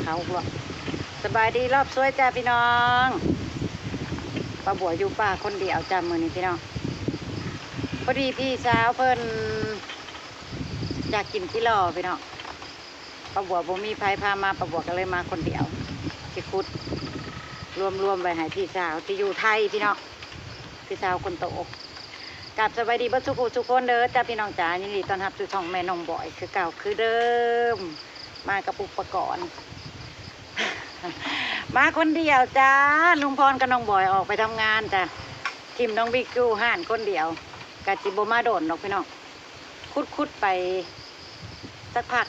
ເຂົາລວກ. ສະບາຍດີລອບສວຍຈ້າພີ່ນ້ອງ. ປ້າບົວຢູ່ປ່າຄົນດຽວຈ້າມື້ນີ້ພີ່ນ້ອງ. ພໍດີພີ່ສາວເພິ່ນຢາກກິນຈິຫຼໍ່ພີ່ນ້ອງ. ປ້າບົວບໍ່ມີໃຜພາມາ, ປ້າບົວກໍເລີຍມາຄົນດຽວ. ຊິຂຸດລວມໆໄວ້ໃຫ້ພີ່ສາວທີ່ຢູ່ໄທພີ່ນ້ອງ, ພີ່ສາວຄົນໂຕ. ກາບສະບາຍດີເບິດສູ່ຜູ້ສູ່ຄົນເດີຈ້າພີ່ນ້ອງຈ້າ. ຍິນດີຕ້ອນຮັບສູ່ຊ່ອງແມ່ນ້ອງບອຍຄືເກົ່າຄືເດີມ. ມາກັບອຸປະກອນ ມາຄົນດຽວຈ້າ. ລຸງພອນກັບນ້ອງບອຍອອກໄປທຳງານຈ້າ, ຖິ້ມນ້ອງບິກຢູ່ຮ້ານຄົນດຽວ. ກະຊິບໍ່ມາດົນດອກພີ່ນ້ອງ, ຂຸດໆໄປ ສັກພັກ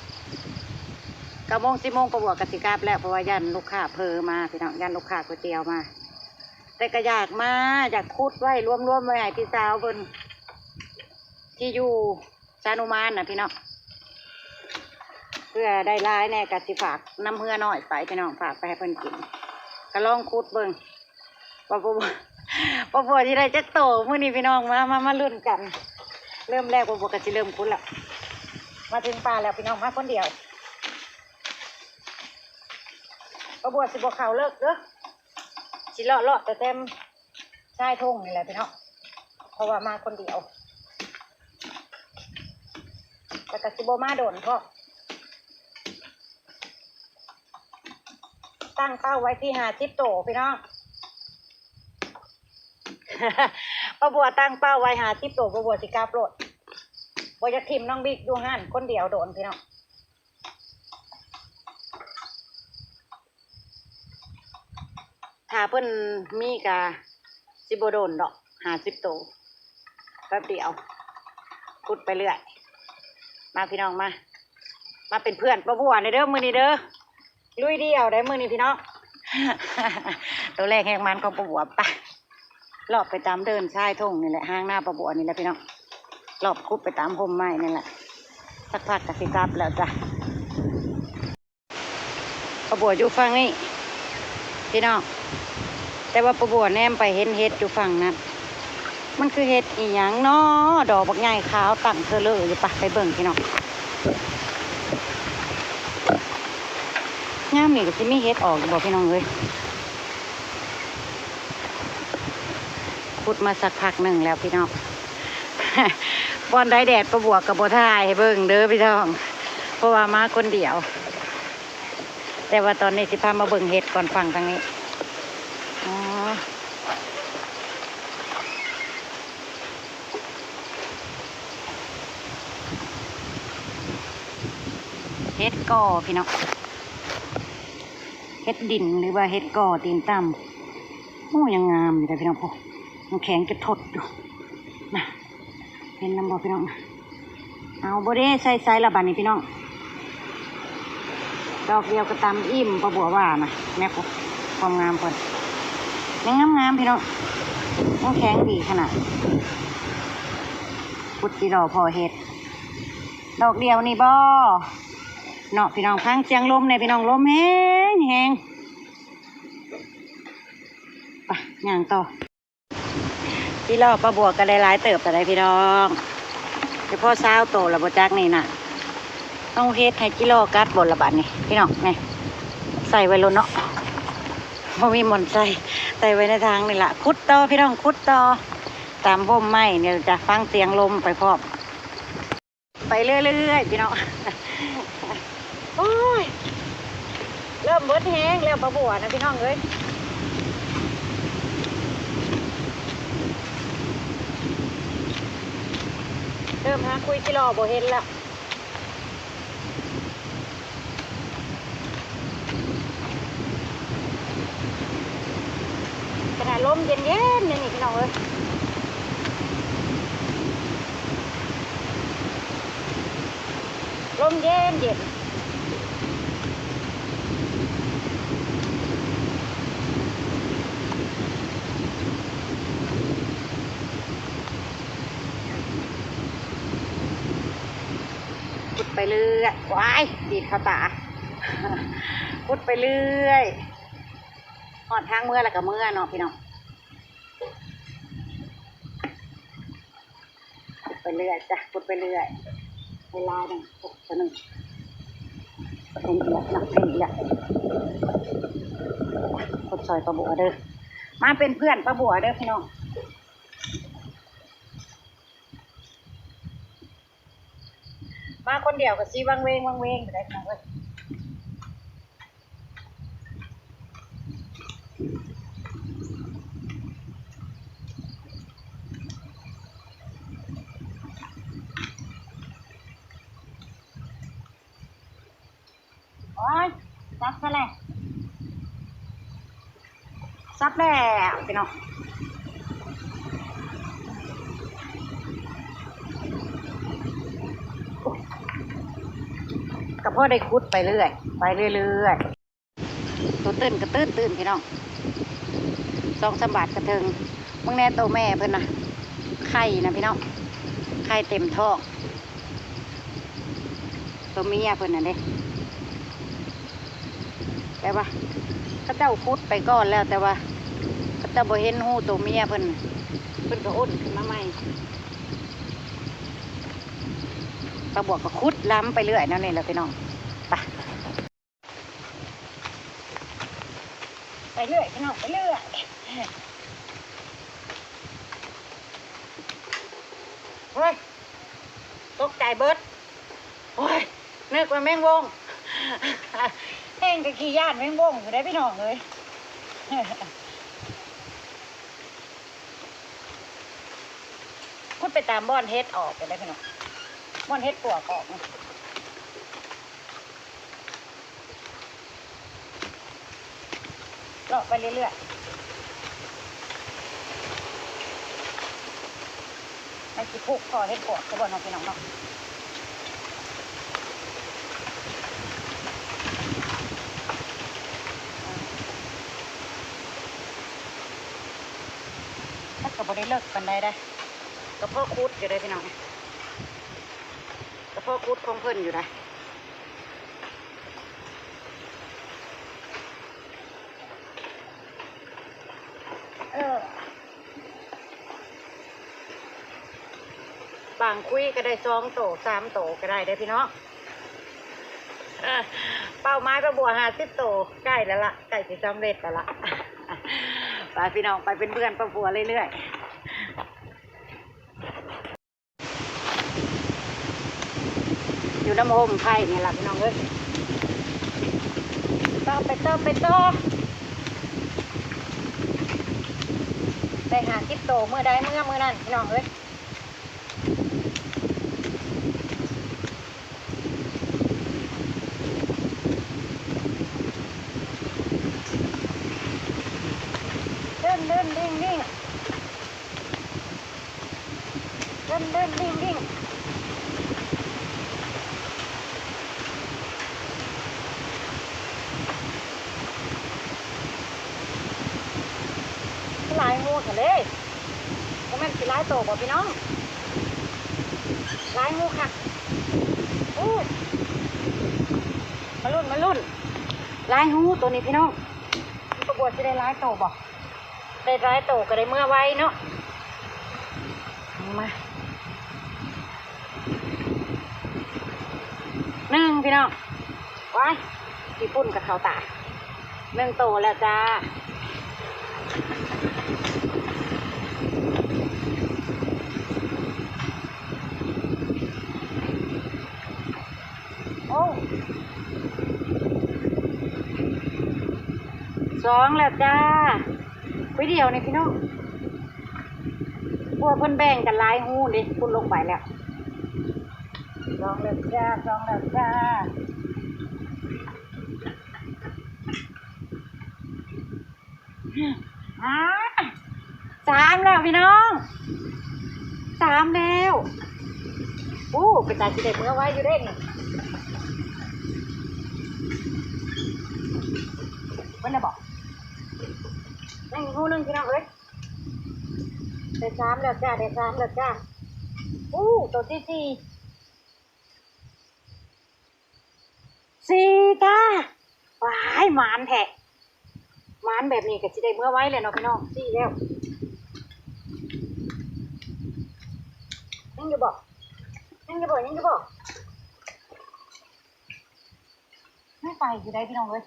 ເກົ້າໂມງ ສິບໂມງ ປ້າບົວກໍຊິກັບແລ້ວ, ເພາະວ່າຢ້ານລູກຄ້າເຜີມາພີ່ນ້ອງ, ຢ້ານລູກຄ້າກ໋ວຍຕຽວມາ. ແຕ່ກໍຢາກມາ, ຢາກຂຸດໄວ້ລວມໆໄວ້ໃຫ້ພີ່ສາວເພິ່ນທີ່ຢູ່ສານຸມານນະພີ່ນ້ອງ, ເພື່ອໄດ້ຫຼາຍແດ່ກໍຊິຝາກນຳເຮືອນ້ອຍໄປພີ່ນ້ອງ, ຝາກໄປໃຫ້ເພິ່ນກິນ. ກໍລອງຂຸດເບິ່ງ ວ່າປ້າບົວ ປ້າບົວຊິໄດ້ຈັກໂຕມື້ນີ້ພີ່ນ້ອງ. ມາ ມາ ມາລຸ້ນກັນ. ເລີ່ມແລກ ປ້າບົວກໍຊິເລີ່ມຂຸດແລ້ວ. ມາເຖິງປ່າແລ້ວພີ່ນ້ອງ, ມາຄົນດຽວ. ປ້າບົວຊິບໍ່ເຂົ້າເລິກເດີ, ຊິເລາະໆແຕ່ແຕ່ຊາຍທົ່ງນີ້ແຫຼະພີ່ນ້ອງ, ເພາະວ່າມາຄົນດຽວ. ແລ້ວກໍຊິບໍ່ມາດົນເພາະ ຕັ້ງເປົ້າໄວ້ທີ່ຫ້າສິບໂຕພີ່ນ້ອງ. ປ້າບົວຕັ້ງເປົ້າໄວ້ຫ້າສິບໂຕ, ປ້າບົວຊິກັບໂລດ. ບໍ່ຢາກຖິ້ມນ້ອງບິກຢູ່ຮ້ານຄົນດຽວດົນພີ່ນ້ອງ. ຖ້າເພິ່ນມີກະຊິບໍ່ດົນດອກ, ຫ້າສິບໂຕ ແປັບດຽວ, ຂຸດໄປເລື້ອຍ. ມາພີ່ນ້ອງມາ, ມາເປັນເພື່ອນປ້າບົວແດ່ເດີມື້ນີ້ເດີ. ລຸຍດຽວໄດ໋ມື້ນີ້ພີ່ນ້ອງ. ໂຕແລກແຮງມັນຂອງປ້າບົວ. ໄປ ເລາະໄປຕາມເດີ່ນຊາຍທົ່ງນີ້ແຫຼະ, ຮ່າງນາປ້າບົວນີ້ແຫຼະພີ່ນ້ອງ. ເລາະຂຸດໄປຕາມຮົ່ມໄມ້ນີ້ແຫຼະ. ສັກພັກກໍຊິກັບແລ້ວຈ້າ. ປ້າບົວຢູ່ຝັ່ງນີ້ພີ່ນ້ອງ, ແຕ່ວ່າປ້າບົວແນມໄປເຫັນເຫັດຢູ່ຝັ່ງນັ້ນ. ມັນຄືເຫັດອີ່ຫຍັງນໍ ດອກບັກໃຫຍ່ຂາວຕັ້ງເທີເລີຢູ່. ໄປ ໄປເບິ່ງພີ່ນ້ອງ. ຍາມນີ້ກໍຊິມີເຫັດອອກຢູ່ບໍ່ພີ່ນ້ອງເອີຍ? ຂຸດມາສັກພັກໜຶ່ງແລ້ວພີ່ນ້ອງ. ບ່ອນໃດແດດ ປ້າບົວກໍບໍ່ຖ່າຍໃຫ້ເບິ່ງເດີພີ່ນ້ອງ, ເພາະວ່າມາຄົນດຽວ. ແຕ່ວ່າຕອນນີ້ຊິພາມາເບິ່ງເຫັດກ່ອນ, ຝັ່ງທາງນີ້. ອໍ ເຫັດກໍພີ່ນ້ອງ, ເຫັດດິນ ຫຼືວ່າເຫັດກໍຕີນຕ່ຳ. ໂອ້ ຍັງງາມຢູ່ເດ້ພີ່ນ້ອງ. ໂອ້ ຍັງແຂງຈະທົດຢູ່ນະ. ເຫັນນຳບໍ່ພີ່ນ້ອງ? ເອົາບໍ່ເດ້ ໃສ່ໆລະບາດນີ້ພີ່ນ້ອງ. ດອກດຽວກໍຕຳອີ່ມ ປ້າບົວວ່ານະ. ແມ່ ຄວາມງາມເພິ່ນ ຍັງງາມໆພີ່ນ້ອງ, ຍັງແຂງດີຂະໜາດ. ຂຸດຈິລໍພໍເຫັດ ດອກດຽວນີ້ບໍ່ເນາະພີ່ນ້ອງ. ຟັງສຽງລົມແດ່ພີ່ນ້ອງ, ລົມແຮງໆ. ໄປ ຍ່າງຕໍ່. ຈິລໍປ້າບົວກໍໄດ້ຫຼາຍເຕີບແລ້ວເດ້ພີ່ນ້ອງ, ຈະພໍຊາວໂຕແລ້ວບໍ່ຈັກນີ້ນະ. ເອົາເຫັດໃຫ້ຈິລໍກັດບໍ່ລະບາດນີ້ພີ່ນ້ອງ. ນີ້ ໃສ່ໄວ້ໂລດເນາະ, ບໍ່ມີບ່ອນໃສ່ ໃສ່ໄວ້ໃນຖັງນີ້ລະ. ຂຸດຕໍ່ພີ່ນ້ອງ, ຂຸດຕໍ່ຕາມຮົ່ມໄມ້ນີ້ລະຈ້າ. ຟັງສຽງລົມໄປພ້ອມ. ໄປເລື້ອຍໆພີ່ນ້ອງ. ໂອ້ຍ ເລີ່ມເບິດແຮງແລ້ວປ້າບົວນະພີ່ນ້ອງເອີຍ. ເລີ່ມຫາຄຸຍຈິລໍບໍ່ເຫັນແລ້ວ. ຂະໜາດລົມເຢັນໆ ແນວນີ້ພີ່ນ້ອງເອີຍ, ລົມເຢັນໆ. ຂຸດໄປເລື້ອຍ. ວ້າຍ ດີດເຂົ້າຕາ. ຂຸດໄປເລື້ອຍ ຮອດທາງເມືອແລ້ວກໍເມືອເນາະພີ່ນ້ອງ. ຂຸດໄປເລື້ອຍຈ້າ, ຂຸດໄປເລື້ອຍ. ເວລາໜຶ່ງ ຫົກ ຕົວໜຶ່ງ. ເຫັນອີກແລ້ວເນາະ ເຫັນອີກແລ້ວ. ຄົນຊ່ອຍປາບົວເດີ ມາເປັນເພື່ອນປາບົວເດີພີ່ນ້ອງ. ມາຄົນດຽວກໍຊິວັງເວງວັງເວງຢູ່ໄດ໋ພີ່ນ້ອງເອີຍ. ໂອ້ຍ ສັບຊະແລ້ວ ສັບແລ້ວພີ່ນ້ອງ. ກໍພໍໄດ້ຂຸດໄປເລື້ອຍ ໄປເລື້ອຍໆ. ໂຕຕື້ນກໍຕື້ນໆ ພີ່ນ້ອງ ສອງສາມບາດກະເຖິງ. ເບິ່ງແດ່ໂຕແມ່ເພິ່ນນະ ໄຂ່ນະພີ່ນ້ອງ ໄຂ່ເຕັມທ້ອງ. ໂຕເມຍເພິ່ນນັ້ນເດ້ ແຕ່ວ່າເຂົາເຈົ້າຂຸດໄປກ່ອນແລ້ວ ແຕ່ວ່າເຂົາເຈົ້າບໍ່ເຫັນຮູໂຕເມຍເພິ່ນ ເພິ່ນກໍອົນຂຶ້ນມາໃໝ່. ປາບົວກໍຂຸດລຳໄປເລື້ອຍແນວນີ້ແຫຼະພີ່ນ້ອງ. ໄປ ໄປເລື້ອຍພີ່ນ້ອງ ໄປເລື້ອຍ. ໂອ້ຍ ຕົກໃຈເບິດ ໂອ້ຍ ນຶກວ່າແມງວົງ ແຮງກໍຂີ້ຢ້ານແມງວົງຢູ່ເດ້ພີ່ນ້ອງເອີຍ. ຂຸດໄປຕາມບ່ອນເຫັດອອກໄປເດ້ພີ່ນ້ອງ ບ່ອນເຫັດປວກອອກ. ເລາະໄປເລື້ອຍໆ ມັນຊິພຸກພໍເຫັດປວກຊະບໍ່ເນາະ ພີ່ນ້ອງເນາະ. ມັນກໍບໍ່ໄດ້ເລິກປານໃດເດ້ ກໍພໍຂຸດຢູ່ເດ້ພີ່ນ້ອງ ກໍພໍຂຸດຂອງເພິ່ນຢູ່ເດ້. ເອີ ບາງຄຸຍກໍໄດ້ສອງໂຕ ສາມໂຕກໍໄດ້ເດ້ພີ່ນ້ອງ. ເປົ້າໝາຍປາບົວຫ້າສິບໂຕ ໃກ້ແລ້ວລະ ໃກ້ຊິສຳເລັດແລ້ວລະ. ໄປພີ່ນ້ອງ ໄປເປັນເພື່ອນປາບົວເລື້ອຍໆ. ຢູ່ນຳຮົ່ມໄຜ່ນີ້ລະພີ່ນ້ອງເອີຍ ຕໍ່ໄປຕໍ່ໄປຕໍ່ ໄດ້ຫ້າສິບໂຕ ມື້ໃດເມືອມື້ນັ້ນພີ່ນ້ອງເອີຍ. ເດີນເດີນເດີນເດີນ ເດີນເດີນເດີນເດີນ ຫຼາຍງູແທ້ເລີຍ. ບໍ່ແມ່ນຊິຫຼາຍໂຕບໍ່ພີ່ນ້ອງ? ຫຼາຍງູຄັກ. ໂອ້ ມາລຸ້ນ ມາລຸ້ນ ຫຼາຍງູໂຕນີ້ພີ່ນ້ອງ. ປາບົວຊິໄດ້ຫຼາຍໂຕບໍ່? ໄດ້ຫຼາຍໂຕກໍໄດ້ເມືອໄວເນາະ. ມາ ໜຶ່ງ ພີ່ນ້ອງ. ວ້າຍ ຂີ້ຝຸ່ນກໍເຂົ້າຕາ. ໜຶ່ງໂຕແລ້ວຈ້າ. ໂອ້ ສອງແລ້ວຈ້າ. ຜູ້ດຽວນີ້ພີ່ນ້ອງ ພວກເພິ່ນແບ່ງກັນຫຼາຍຮູເດ້ ພຸ້ນລົງໄປແລ້ວ. ສອງແລ້ວຈ້າ ສອງແລ້ວຈ້າ. ອາ ສາມແລ້ວພີ່ນ້ອງ ສາມແລ້ວ. ໂອ້ ເປັນຕາຊິໄດ້ເມືອໄວຢູ່ເດ້ນີ້. ເບິດແລ້ວບໍ່? ຍັງອີກຮູໜຶ່ງພີ່ນ້ອງເອີຍ. ໄດ້ສາມແລ້ວຈ້າ ໄດ້ສາມແລ້ວຈ້າ. ໂອ້ ໂຕທີສີ່ ສີ່ຈ້າ. ວ້າຍ ໝານແທ້ ໝານແບບນີ້ກໍຊິໄດ້ເມືອໄວແລ້ວເນາະພີ່ນ້ອງ. ສີ່ແລ້ວ. ຍັງຢູ່ບໍ່? ຍັງຢູ່ບໍ່? ຍັງຢູ່ບໍ່? ຫຼາຍຢູ່ໃດ໋ພີ່ນ້ອງເອີຍ.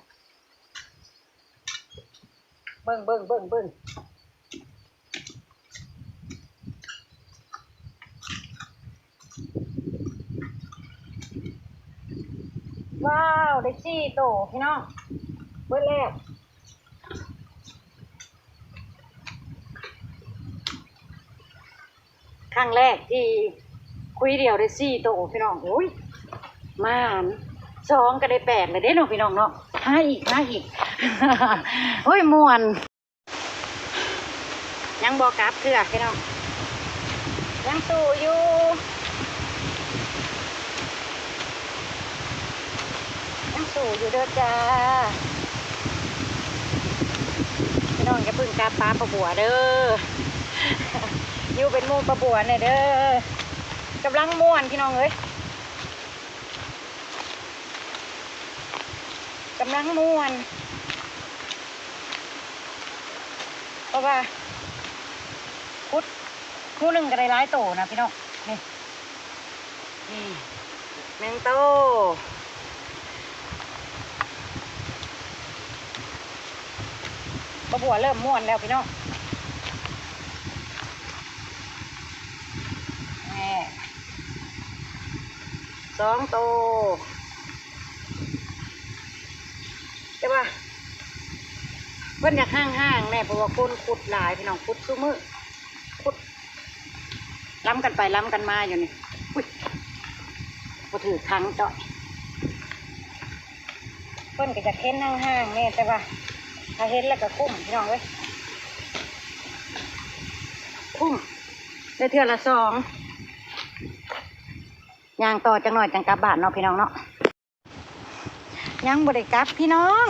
ເບິ່ງ ເບິ່ງ ເບິ່ງ ເບິ່ງ ວ້າວ ໄດ້ສີ່ໂຕພີ່ນ້ອງ ເບິດແລ້ວ. ຄັ້ງແລກທີ່ຄຸຍດຽວໄດ້ສີ່ໂຕພີ່ນ້ອງ. ໂອ້ຍ ໝານ ສອງກໍໄດ້ແປດແລ້ວເດ້ເນາະພີ່ນ້ອງເນາະ. ຫາອີກ ຫາອີກ ໂອ້ຍ ມ່ວນ. ຍັງບໍ່ກັບເທື່ອພີ່ນ້ອງ ຍັງສູ້ຢູ່ ຍັງສູ້ຢູ່ເດີຈ້າ. ພີ່ນ້ອງຢ່າເພິ່ງກັບປາ ປາບົວເດີ ຢູ່ເປັນໝູ່ປາບົວແດ່ເດີ. ກຳລັງມ່ວນພີ່ນ້ອງເອີຍ ກຳລັງມ່ວນ ເພາະວ່າຂຸດຮູໜຶ່ງກໍໄດ້ຫຼາຍໂຕນະພີ່ນ້ອງ. ນີ້ ນີ້ ໜຶ່ງໂຕ ປາບົວເລີ່ມມ່ວນແລ້ວພີ່ນ້ອງ. ແນ່ ສອງໂຕ ແຕ່ວ່າເພິ່ນຢາກຫ່າງໆແດ່ ເພາະວ່າຄົນຂຸດຫຼາຍພີ່ນ້ອງ ຂຸດຊຸມື້ ຂຸດລຳກັນໄປລຳກັນມາຢູ່ນີ້. ອຸ້ຍ ບໍ່ຖືກຂັງເຈາະ. ເພິ່ນກໍຢາກເຫັນຫ່າງໆແດ່ ແຕ່ວ່າຖ້າເຫັນແລ້ວກໍຄຸ້ມພີ່ນ້ອງເອີຍ ຄຸ້ມ ໄດ້ເທື່ອລະສອງ. ຍ່າງຕໍ່ຈັກໜ້ອຍຈັ່ງກັບບ້ານເນາະພີ່ນ້ອງເນາະ. ຍັງບໍ່ໄດ້ກັບພີ່ນ້ອງ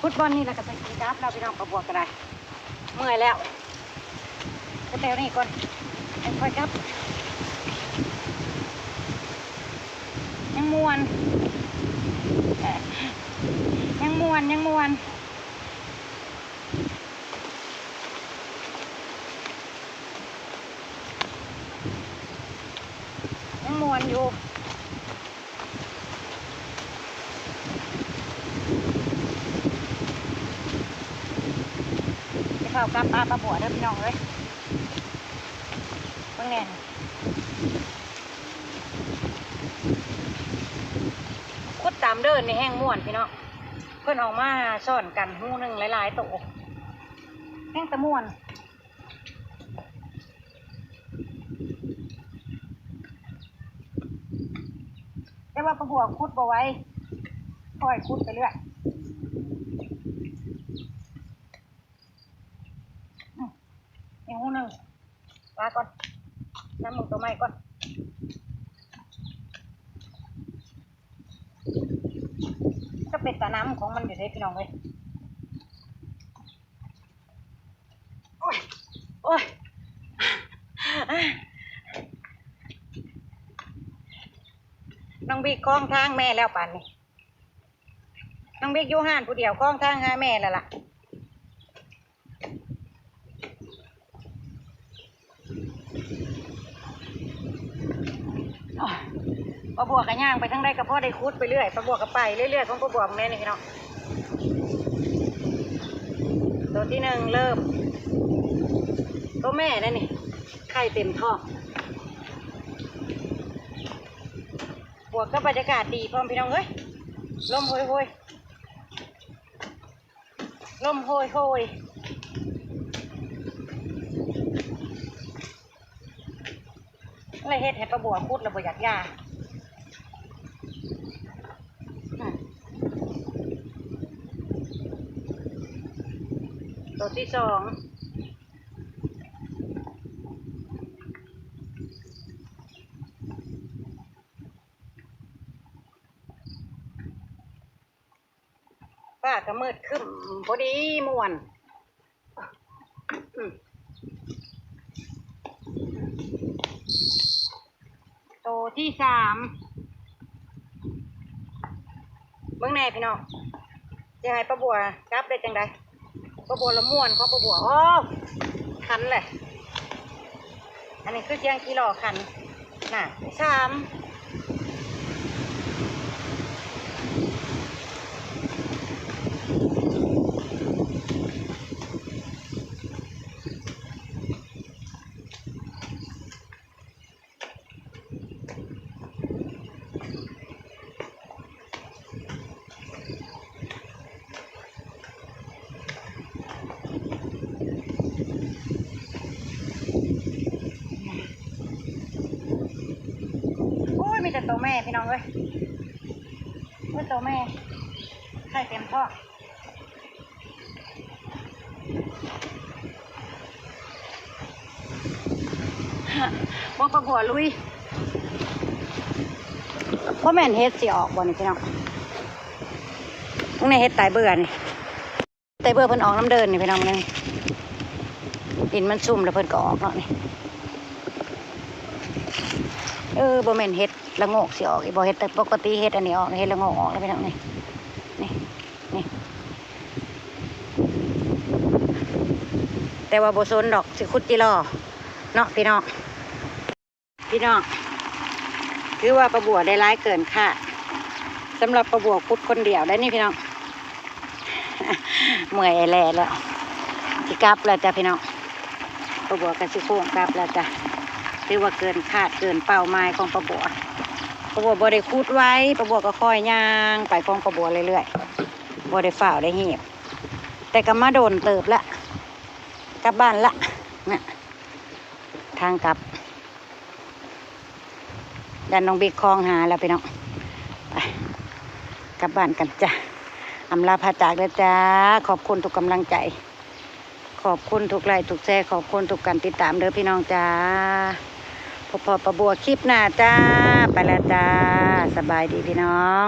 ຂຸດບ່ອນນີ້ແລ້ວກໍຊິກັບແລ້ວພີ່ນ້ອງ. ປາບົວກໍໄດ້ເມື່ອຍແລ້ວ ແຖວນີ້ກ່ອນ ຈັ່ງຄ່ອຍກັບ. ຍັງມ່ວນ ຍັງມ່ວນ ຍັງມ່ວນ ຍັງມ່ວນຢູ່. ຊິເຂົ້າກັບປາ ປາບົວເດີພີ່ນ້ອງເອີຍ. ເບິ່ງແນ່ ຂຸດຕາມເດີ່ນນີ້ແຮ່ງມ່ວນພີ່ນ້ອງ ເພິ່ນອອກມາຊ້ອນກັນຮູໜຶ່ງຫຼາຍໆໂຕ ແຮ່ງແຕ່ມ່ວນ. ແຕ່ວ່າປາບົວຂຸດບໍ່ໄວ ຄ່ອຍຂຸດໄປເລື້ອຍ. ອືມ ອີກຮູໜຶ່ງ ປາກ່ອນ ນຳເບິ່ງໂຕໃໝ່ກ່ອນ. ກໍເປັນຕານຳຂອງມັນຢູ່ເດ້ພີ່ນ້ອງເອີຍ. ໂອ້ຍ ໂອ້ຍ ນ້ອງບິກຄອງທາງແມ່ແລ້ວປານນີ້ ນ້ອງບິກຢູ່ຮ້ານຜູ້ດຽວ ຄອງທາງຫາແມ່ແລ້ວລະ. ປ້າບົວກໍຍ່າງໄປທາງໃດກໍພໍໄດ້ຂຸດໄປເລື້ອຍ ປ້າບົວກໍໄປເລື້ອຍໆຂອງປ້າບົວແມ່ນີ້ພີ່ນ້ອງ. ໂຕທີໜຶ່ງເລີ່ມ ໂຕແມ່ແລ້ວນີ້ ໄຂ່ເຕັມທ້ອງ ບວກກັບບັນຍາກາດດີພ້ອມພີ່ນ້ອງເອີຍ ລົມໂຫຍໆ. ລົມໂຫຍໆ ແລ້ວເຮັດໃຫ້ປ້າບົວຂຸດແລ້ວບໍ່ຢາກຢາ. ອືມ ໂຕທີສອງ. ຟ້າກໍມືດຄຶ້ມພໍດີມ່ວນ. ອືມ ໂຕທີສາມ ເບິ່ງແດ່ພີ່ນ້ອງ ຊິໃຫ້ປ້າບົວຈັບໄດ້ຈັ່ງໃດ? ປ້າບົວລະມ່ວນຂອງປ້າບົວ. ໂອ້ ຂັນແຫຼະ ອັນນີ້ຄືສຽງກີ່ລໍ້ຂັນນະ. ສາມ ແມ່ພີ່ນ້ອງເອີຍ ໂອ້ຍ ໂຕແມ່ ໄຂ່ເຕັມທ້ອງ ບໍ່ປາບົວລຸຍ ບໍ່ແມ່ນເຫັດຊິອອກບໍ່ນີ້ພີ່ນ້ອງ ນີ້ເຫັດຕາຍເບື່ອນີ້ ແຕ່ເບື່ອເພິ່ນອອກນຳເດີ່ນນີ້ພີ່ນ້ອງ ນີ້ ດິນມັນຊຸ່ມແລ້ວເພິ່ນກໍອອກເນາະນີ້ ເອີ ບໍ່ແມ່ນເຫັດລະໂງກຊິອອກອີກບໍ່ ເຫັດ ແຕ່ປົກກະຕິເຫັດອັນນີ້ອອກ ເຫັດລະໂງກອອກແລ້ວພີ່ນ້ອງ ນີ້ ນີ້ ນີ້ ແຕ່ວ່າບໍ່ສົນດອກ ຊິຂຸດຈິລໍເນາະພີ່ນ້ອງ. ພີ່ນ້ອງ ຖືວ່າປາບົວໄດ້ຫຼາຍເກີນຄາດ ສຳລັບປາບົວຂຸດຄົນດຽວໄດ໋ນີ້ພີ່ນ້ອງ ເມື່ອຍແລ້ວ ຊິກັບແລ້ວຈ້ະພີ່ນ້ອງ ປາບົວກໍຊິໂຄ້ງກັບແລ້ວຈ້ະ ຖືວ່າເກີນຄາດເກີນເປົ້າໝາຍຂອງປາບົວ ປາບົວບໍ່ໄດ້ຂຸດໄວ ປາບົວກໍຄ່ອຍຍ່າງໄປຂອງປາບົວເລື້ອຍໆ ບໍ່ໄດ້ຟ້າວໄດ້ຮີບ ແຕ່ກໍມາດົນເຕີບລະ ກັບບ້ານລະນະ ທາງກັບ ຢ້ານນ້ອງບິກຄອງຫາແລ້ວພີ່ນ້ອງ ໄປ ກັບບ້ານກັນຈ້ະ ອຳລາພາຈາກເດີ້ຈ້າ ຂອບຄຸນທຸກກຳລັງໃຈ ຂອບຄຸນທຸກໄລ ທຸກແຊ ຂອບຄຸນທຸກການຕິດຕາມເດີ້ພີ່ນ້ອງຈ້າ ພົບພໍ້ປາບົວຄລິບໜ້າຈ້າ ໄປແລ້ວຈ້າ ສະບາຍດີພີ່ນ້ອງ.